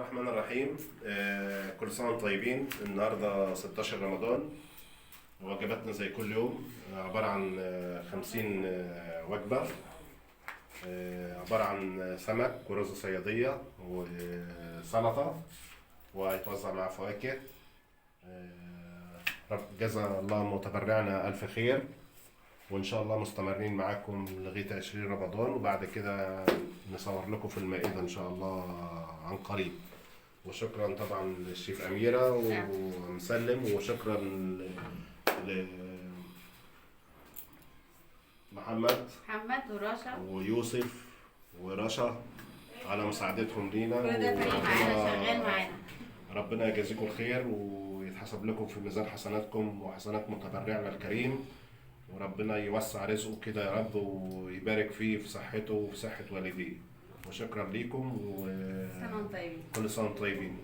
الرحمن الرحيم. كل سنة وانتم طيبين. النهاردة 16 رمضان، وجباتنا زي كل يوم، عبارة عن 50 وجبة، عبارة عن سمك ورز صيادية وسلطة، وهيتوزع مع فواكه. رب جزا الله متبرعنا ألف خير، وإن شاء الله مستمرين معاكم لغاية 20 رمضان، وبعد كده نصور لكم في المائدة إن شاء الله عن قريب. وشكرا طبعا للشيف أميرة ومسلم، وشكرا ل محمد محمد ورشا ويوسف ورشا على مساعدتهم لينا. كل ده فريق معانا شغال معانا. ربنا يجازيكم الخير ويتحسب لكم في ميزان حسناتكم وحسنات متبرعنا الكريم، وربنا يوسع رزقه كده يا رب، ويبارك فيه في صحته وفي صحة والديه. وشكرا ليكم. سنة وانتم طيبين. وكل سنة وانتم طيبين.